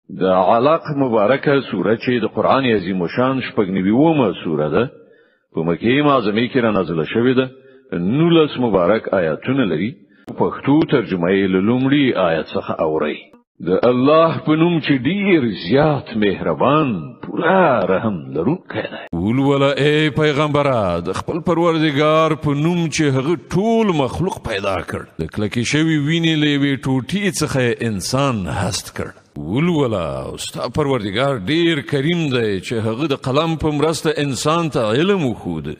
د علق مبارکه سوره چې د قران عظیم شان 96مه سوره ده، په مکه معظمه کې را نازله شوې ده. 19 مبارک آیاتونه لري. پښتو ترجمه یې له لومړي آیت څخه اورئ. د الله په نوم چې ډیر زیات مهربان، پوره رحم لرونکی دی. ولوله ای پیغمبره، د خپل پروردګار په نوم چې هغه ټول مخلوق پیدا کړ، د کلکې شوې وینې له یوې ټوټې څخه انسان هست کړ. ولوله، او ستا پروردګار ډیر کریم دی چې هغه د قلم په مرسته انسان ته علم وښود.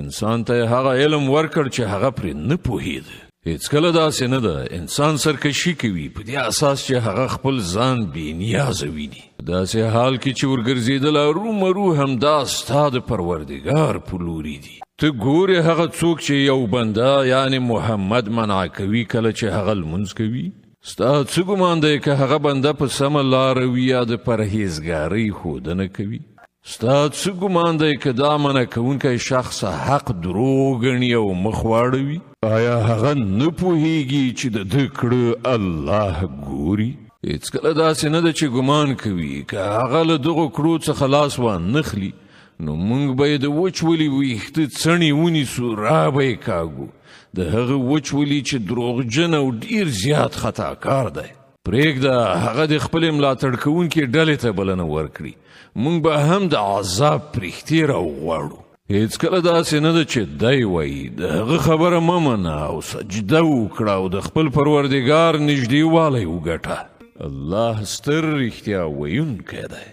انسان ته هغه علم ورکړ چې هغه پرې نه پوهېده. هیڅکله داسې نه ده، انسان سرکشي کوي په دې اساس چې هغه خپل ځان بې نیازه ویني، داسې حال کې چې ورګرځېدل ارومرو همدا ستا د پروردګار په لوري دي. ته ګورې هغه څوک چې یو بنده یعنی محمد منع کوي کله چې هغه لمونځ کوي؟ ستا څه ګمان دی که هغه بنده په سمه لاره وي یا د پرهیزګارۍ ښودنه کوي؟ ستا څه ګمان دی که دا منع کوونکی شخص حق دروغ ګڼي او مخ واړوي؟ آیا هغه نه پوهیږي چې د ده کړه الله ګوري؟ هیڅکله داسې نه ده چې ګمان کوي که هغه له دغو کړو څخه لاس وانخلي نو موږ به یې د وچولي ویښته څڼې ونیسو، را به یې کاږو، د هغه وچولي چې دروغجن او ډیر زیات خطاکار دی. پرېږده هغه د خپلې ملاتړ کوونکې ډلې ته بلنه ورکړي، موږ به هم د عذاب پرښتې راوغواړو. هیڅکله داسې نه ده چې دی وایي د هغه خبره مه منه او سجده وکړه او د خپل پروردګار نږدېوالی وګټه. الله ستر رښتیا ویونکی دی.